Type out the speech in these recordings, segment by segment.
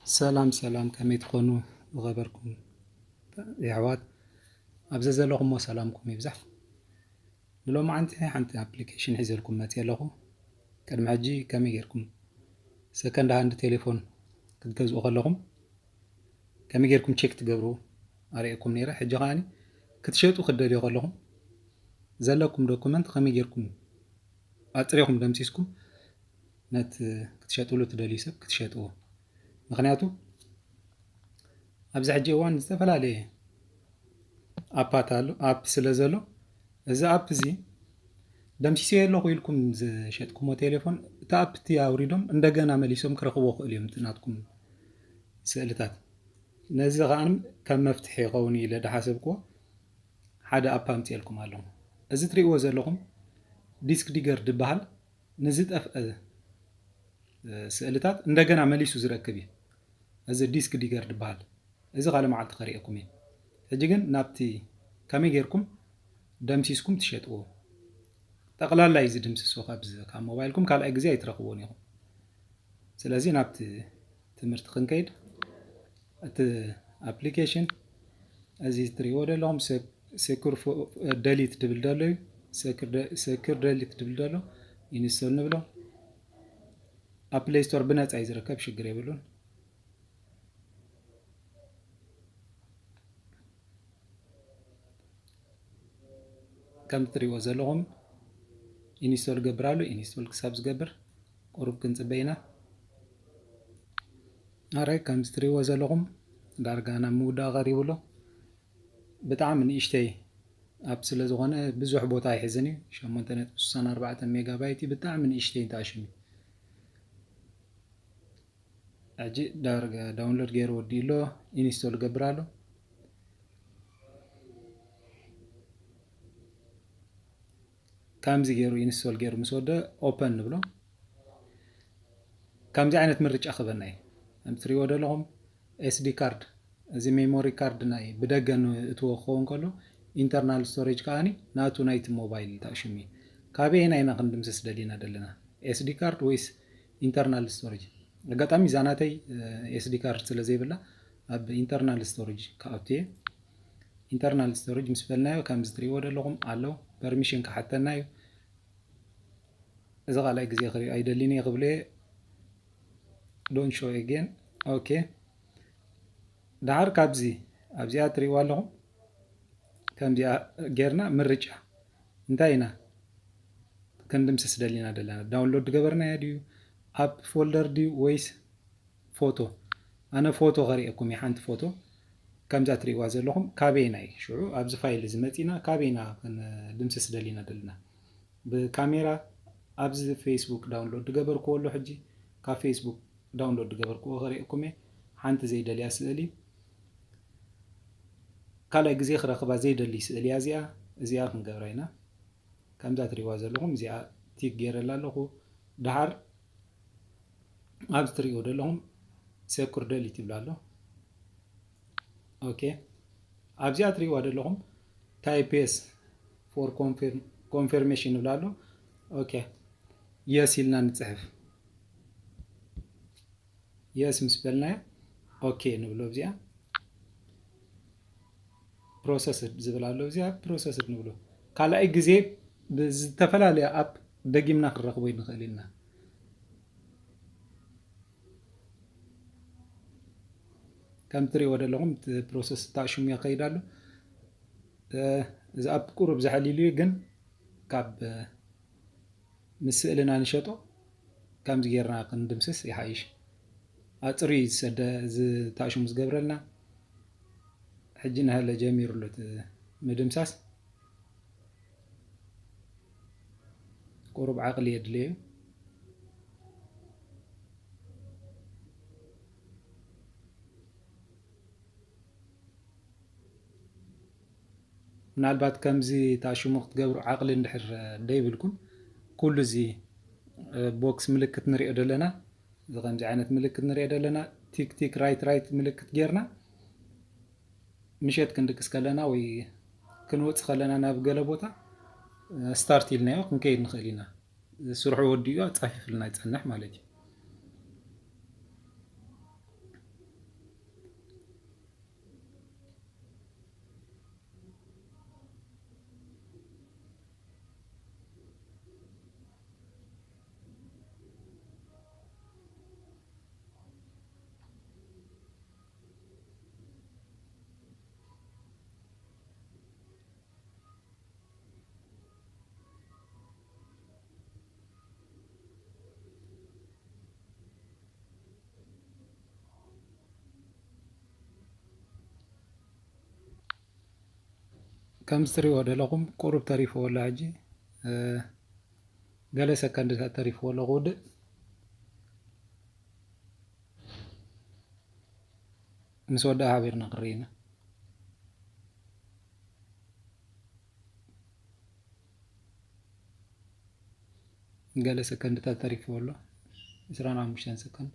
ሰላም ሰላም፣ ከመይ ትኾኑ ዝኸበርኩም የሕዋት? ኣብ ዘዘለኹሞ ሰላምኩም ይብዛሕ። ንሎማዓንቲ ሓንቲ ኣፕሊኬሽን ሒዘልኩም መፅየ ኣለኹ። ቅድሚ ሕጂ ከመይ ጌርኩም ሰከንድ ሃንድ ቴሌፎን ክትገዝኡ ከለኹም ከመይ ጌርኩም ቼክ ትገብሩ ኣርእየኩም ነይረ። ሕጂ ከዓኒ ክትሸጡ ክትደልዩ ከለኹም ዘለኩም ዶኩመንት ከመይ ጌርኩም ኣፅሪኹም ደምሲስኩም ነቲ ክትሸጥሉ ትደልዩ ሰብ ክትሸጥዎ። ምኽንያቱ ኣብዚ ሕጂ እዋን ዝተፈላለየ ኣፓት ኣሎ፣ ኣፕ ስለ ዘሎ፣ እዚ ኣፕ እዚ ደምሲሰዮ ኣለኹ ኢልኩም ዝሸጥኩሞ ቴሌፎን፣ እቲ ኣፕ እቲ ኣውሪዶም እንደገና መሊሶም ክረኽብዎ ክእሉ እዮም እቲ ናትኩም ስእልታት። ነዚ ከኣ ከም መፍትሒ ይኸውን ኢለ ዝሓሰብክዎ ሓደ ኣፕ ኣምፅኤልኩም ኣለኹ። እዚ ትርእይዎ ዘለኹም ዲስክ ዲገር ዝበሃል ንዝጠፍአ፣ እ፣ ስእልታት እንደገና መሊሱ ዝረክብ እዩ። እዚ ዲስክ ዲገር ዝበሃል። እዚ ካልእ መዓልቲ ከርእየኩም እየ። ሕጂ ግን ናብቲ ከመይ ጌርኩም ደምሲስኩም ትሸጥዎ። ጠቕላላ እዩ ዝድምስሶ ካብዚ፣ ካብ ሞባይልኩም ካልኣይ ግዜ ኣይትረኽብዎን ኢኹም። ስለዚ ናብቲ ትምህርቲ ክንከይድ፣ እቲ ኣፕሊኬሽን እዚ ትርእይዎ ዘለኹም ሴክ-፣ ሴኩር ፎ-፣ ደሊት ድብል ደሎ እዩ። ሴኩር ደ-፣ ሴኩር ደሊት ድብል ደሎ ኢንስቶል ንብሎ። ኣብ ፕሌይ ስቶር ብነጻ እዩ ዝርከብ፣ ሽግር የብሉን። ከም ትሪእዎ ዘለኹም ኢንስቶል ገብር ኣሎ። ኢንስቶል ክሳብ ዝገብር ቁሩብ ክንጽበ ኢና። ኣረ፣ ከም ትሪእዎ ዘለኹም ዳርጋ ናብ ምውዳእ ቀሪቡ ኣሎ። ብጣዕሚ ንእሽተይ ኣፕ ስለ ዝኾነ ብዙሕ ቦታ ኣይሕዝን እዩ። ሸሞንተ ነጥቢ ስሳን ኣርባዕተን ሜጋባይት እዩ። ብጣዕሚ ንእሽተይ ተኣሽሙ። ሕጂ ዳርጋ ዳውንሎድ ገይሩ ወዲኡ ኣሎ። ኢንስቶል ገብር ኣሎ። ከምዚ ገይሩ ኢንስቶል ገይሩ ምስ ወደ ኦፐን ንብሎ። ከምዚ ዓይነት ምርጫ ክበና እዩ። ከም ትሪእዎ ዘለኹም ኤስዲ ካርድ፣ እዚ ሜሞሪ ካርድ ናይ ብደገ ንእትዎ ክኸውን ከሎ፣ ኢንተርናል ስቶሬጅ ከኣኒ ናቱ ናይቲ ሞባይል ተኣሽሙ እዩ። ካበየና ኢና ክንድምስስ ደሊና ዘለና? ኤስዲ ካርድ ወይስ ኢንተርናል ስቶሬጅ? ኣጋጣሚ እዛ ናተይ፣ እ፣ ኤስዲ ካርድ ስለ ዘይብላ ኣብ ኢንተርናል ስቶሬጅ ክኣቱ እየ። ኢንተርናል ስቶሬጅ ምስ በልናዮ ከምዚ ትሪእዎ ዘለኹም ኣሎ። ፐርሚሽን ክሓተና እዩ። እዚ ካልኣይ ግዜ ክሪኦ ኣይደልን እየ ክብሎ እየ። ዶንት ሾው ኤጌን። ኦኬ። ደሓር ካብዚ ኣብዚኣ ትሪእዋ ኣለኹም። ከምዚኣ ጌርና ምርጫ እንታይ ኢና ክንድምስስ ደሊና ዘለና? ዳውንሎድ ገበርናዮ ድዩ? ኣብ ፎልደር ድዩ ወይስ ፎቶ? ኣነ ፎቶ ከርእየኩም እየ፣ ሓንቲ ፎቶ። ከምዛ ትሪእዋ ዘለኹም ካበይና እዩ? ሽዑ ኣብዚ ፋይል እዚ መፂና ካበይና ክንድምስስ ደሊና ደለና? ብካሜራ ኣብዚ ፌስቡክ ዳውንሎድ ዝገበርክዎ ኣሎ። ሕጂ ካብ ፌስቡክ ዳውንሎድ ዝገበርክዎ ከርእየኩም እየ። ሓንቲ ዘይደልያ ስእሊ፣ ካልኣይ ግዜ ክረኽባ ዘይደሊ ስእሊ እያ እዚኣ። እዚኣ ክንገብራ ኢና። ከምዛ ትሪእዋ ዘለኹም እዚኣ ቲክ ገይረላ ኣለኹ። ደሓር ኣብዚ ትሪእዎ ዘለኹም ሴኩር ደሊት ይብላ ኣሎ። ኦኬ። ኣብዚኣ ትሪእዋ ዘለኹም ታይፕ የስ ፎር ኮንፊርሜሽን ይብላ ኣሎ። ኦኬ። የስ ኢልና ንጽሕፍ። የስ ምስ በልናዮ ኦኬ ንብሎ። ኣብዚኣ ፕሮሰስድ ዝብል ኣሎ። ኣብዚኣ ፕሮሰስድ ንብሎ። ካልኣይ ግዜ ብዝተፈላለየ ኣፕ ደጊምና ክንረኽቦ ይንኽእል ኢና። ከም ትሪእዎ ዘለኹም እቲ ፕሮሰስ ተኣሽሙ ይኸይድ ኣሎ። እ፣ እዚ ኣፕ ቁሩብ ዘሕሊሉ እዩ፣ ግን ካብ፣ እ፣ ምስ ስእልና ንሸጦ ከምዚ ጌርና ክንድምስስ ይሓይሽ። ኣጽርዩ እዩ ዝሰደ፣ እዚ ተኣሽሙ ዝገብረልና። ሕጂ እናሃለ ጀሚሩ ኣሎ እቲ ምድምሳስ። ቁሩብ ዓቕሊ የድልዮ እዩ። ምናልባት ከምዚ ተኣሽሙ ክትገብሩ ዓቕሊ እንድሕር ደይብልኩም፣ ኩሉ እዚ፣ እ፣ ቦክስ ምልክት ንሪኦ ዘለና፣ እዚ ከምዚ ዓይነት ምልክት ንሪኦ ዘለና፣ ቲክ ቲክ ራይት ራይት ምልክት ጌርና፣ ምሸት ክንድቅስ ከለና ወይ ክንወጽእ ከለና ናብ ገለ ቦታ፣ እ፣ ስታርት ኢልናዮ ክንከይድ ንኽእል ኢና። ስርሑ ወዲኡ ኣጻፊፍልና ይጸንሕ ማለት እዩ። ከምዚ ትሪእዎ ዘለኹም ቁሩብ ተሪፍዎ ኣሎ። ሕጂ ገለ ሰከንድታት ተሪፍዎ ኣሎ ክውድእ። ምስ ወድኣ ሓቢርና ክንርኢ ኢና። ገለ ሰከንድታት ተሪፍዎ ኣሎ። ዕስራን ሓሙሽተን ሰከንድ።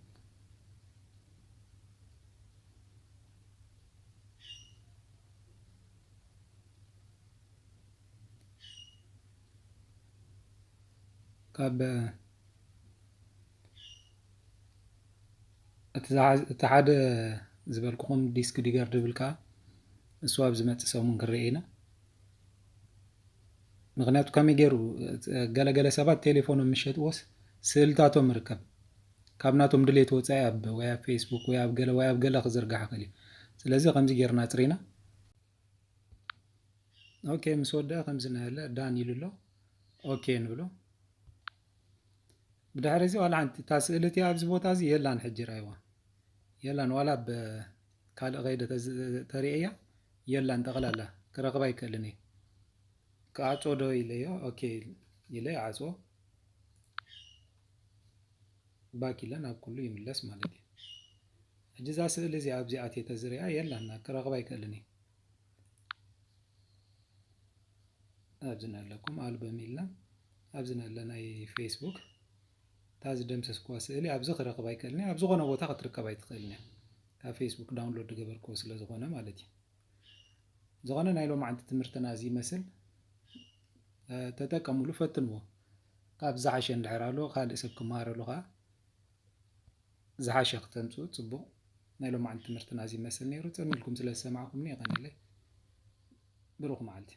ካብ እቲ ሓደ ዝበልኩኹም ዲስክ ዲገር ድብል ከዓ እሱ ኣብ ዝመፅእ ሰሙን ክንርኢ ኢና። ምክንያቱ ከመይ ገይሩ ገለገለ ሰባት ቴሌፎኖም ምስ ሸጥዎስ ስእልታቶም ርከብ ካብ ናቶም ድሌት ወፃኢ ኣብ ወይ ኣብ ፌስቡክ ወይ ኣብ ገለ ወይ ኣብ ገለ ክዝርጋሕ ክእል እዩ። ስለዚ ከምዚ ገይርና ፅሪና ኦኬ ምስ ወደአ ከምዚ ናለ ዳን ኢሉ ኣሎ። ኦኬ ንብሎ። ብድሕሪ እዚ ዋላ ሓንቲ እታ ስእሊ እቲኣ ኣብዚ ቦታ እዚ የላን። ሕጂ ራይዋ የላን። ዋላ ብ ካልእ ከይደ ተዝ- ተሪኤያ የላን። ጠቕላላ ክረኽባ ኣይክእልን እየ። ክዓጾ ዶ ኢለዮ። ኦኬ ኢለ ይዓጽዎ። ባክ ኢለ ናብ ኩሉ ይምለስ ማለት እዩ። ሕጂ እዛ ስእሊ እዚኣ ኣብዚ ኣትየ ተዝሪኣ የላን። ክረኽባ ኣይክእልን እየ። ኣብዚ ነለኩም ኣልበም ኢልና ኣብዚ ነለ ናይ ፌስቡክ እታ ዝደምሰስኩዋ ስእሊ ኣብዚ ክረኽብ ኣይክእልን እየ። ኣብ ዝኾነ ቦታ ክትርከብ ኣይትኽእልን እያ። ካብ ፌስቡክ ዳውንሎድ ዝገበርክዎ ስለ ዝኾነ ማለት እዩ። ዝኾነ ናይ ሎማዓንቲ ትምህርትና እዚ ይመስል። ተጠቀሙሉ፣ ፈትንዎ። ካብ ዝሓሸ እንድሕር ኣሎ ካልእ ሰብ ክመሃረሉ ከዓ ዝሓሸ ክተምፅኡ ፅቡቕ። ናይ ሎማዓንቲ ትምህርትና እዚ ይመስል ነይሩ። ፀሚልኩም ስለ ዝሰማዕኩምኒ የቐንየለይ። ብሩኽ መዓልቲ።